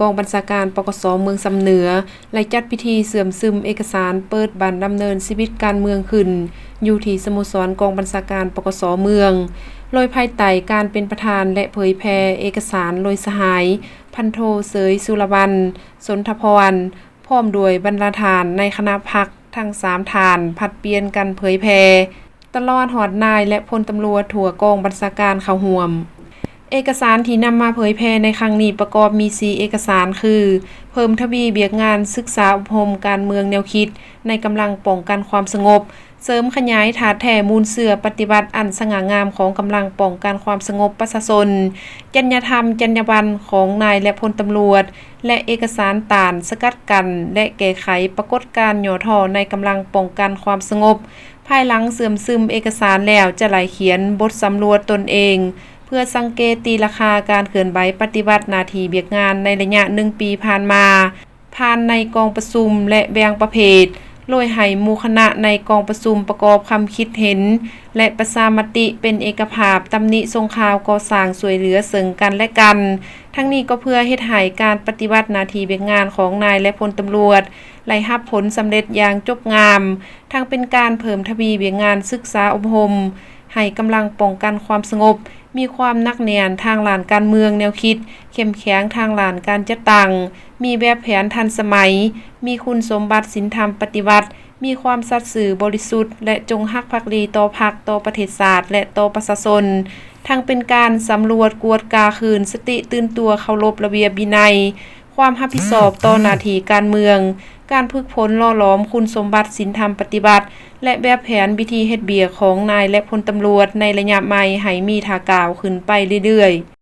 ກອງບັນຊາການ ປກສ ເມືອງຊຳເໜືອ ແລະ ຈັດພິທີເຊື່ອມຊຶມເອກະສານເປີດບັ້ນດຳເນີນຊີວິດການເມືອງຂຶ້ນ ຢູ່ທີ່ສະໂມສອນກອງບັນຊາການ ປກສ ເມືອງ, ໂດຍພາຍໃຕ້ການເປັນປະທານ ແລະ ເຜີຍແຜ່ເອກະສານໂດຍສະຫາຍ ພັນໂທ ເສີຍ ສຸລະວັນ ສົນທະພອນ ພ້ອມດ້ວຍບັນດາທ່ານໃນຄະນະພັກທັງສາມທ່ານ ຜັດປ່ຽນກັນເຜີຍແຜ່ ຕະຫຼອດຮອດນາຍ ແລະ ພົນຕຳຫຼວດທົ່ວກອງບັນຊາການເຂົ້າຮ່ວມ. ເອກະສານທີ່ນຳມາເຜີຍແຜ່ໃນຄັ້ງນີ້ປະກອບມີສີ່ເອກະສານ ຄື ເພີ່ມທະວີວຽກງານສຶກສາອົບຮົມການເມືອງແນວຄິດໃນກຳລັງປ້ອງກັນຄວາມສະຫງົບ, ເສີມຂະຫຍາຍທາດແທ້ມູນເຊື້ອປະຕິວັດອັນສະຫງ່າງາມຂອງກຳລັງປ້ອງກັນຄວາມສະຫງົບປະຊາຊົນ, ຈັນຍາທຳ, ຈັນຍາບັນຂອງນາຍ ແລະ ພົນຕຳຫຼວດ ແລະ ເອກະສານຕ້ານສະກັດກັ້ນ ແລະ ແກ້ໄຂປາກົດການຫຍໍ້ທໍ້ໃນກຳລັງປ້ອງກັນຄວາມສະຫງົບ. ພາຍຫຼັງເຊື່ອມຊຶມເອກະສານແລ້ວ ຈະໄລ່ຂຽນບົດສຳຫຼວດຕົນເອງ ເພື່ອສັງເກດຕີລາຄາການເຄື່ອນໄຫວປະຕິບັດໜ້າທີ່ວຽກງານໃນໄລຍະໜຶ່ງປີຜ່ານມາ, ຜ່ານໃນກອງປະຊຸມ ແລະ ແບ່ງປະເພດ, ໂດຍໃຫ້ໝູ່ຄະນະໃນກອງປະຊຸມປະກອບຄຳຄິດເຫັນ ແລະ ປະຊາມະຕິເປັນເອກະພາບ, ຕຳໜິສົ່ງຂ່າວ, ກໍ່ສ້າງຊ່ວຍເຫຼືອເຊິ່ງກັນ ແລະ ກັນ. ທັງນີ້ກໍເພື່ອເຮັດໃຫ້ການປະຕິບັດໜ້າທີ່ວຽກງານຂອງນາຍ ແລະ ພົນຕຳຫຼວດ ໄດ້ຮັບຜົນສຳເລັດຢ່າງຈົບງາມ, ທັງເປັນການເພີ່ມທະວີວຽກງານສຶກສາອົບຮົມໃຫ້ກຳລັງປ້ອງກັນຄວາມສະຫງົບ, ມີຄວາມໜັກແໜ້ນທາງດ້ານການເມືອງແນວຄິດ, ເຂັ້ມແຂງທາງດ້ານການຈັດຕັ້ງ, ມີແບບແຜນທັນສະໄໝ, ມີຄຸນສົມບັດສິນທຳປະຕິວັດ, ມີຄວາມສັດຊື່ບໍລິສຸດ ແລະ ຈົງຮັກພັກດີຕໍ່ພັກ, ຕໍ່ປະເທດຊາດ ແລະ ຕໍ່ປະຊາຊົນ, ທັງເປັນການສຳຫຼວດກວດກາຄືນສະຕິຕື່ນຕົວເຄົາລົບລະບຽບວິໄນ, ຄວາມຮັບຜິດຊອບຕໍ່ໜ້າທີ່ການເມືອງ, ການຝຶກຝົນຫຼໍ່ຫຼອມຄຸນສົມບັດສິນທຳປະຕິວັດ ແລະ ແບບແຜນວິທີເຮັດວຽກຂອງນາຍ ແລະ ພົນຕຳຫຼວດໃນໄລຍະໃໝ່ໃຫ້ມີທ່າກ້າວຂຶ້ນໄປເລື້ອຍໆ.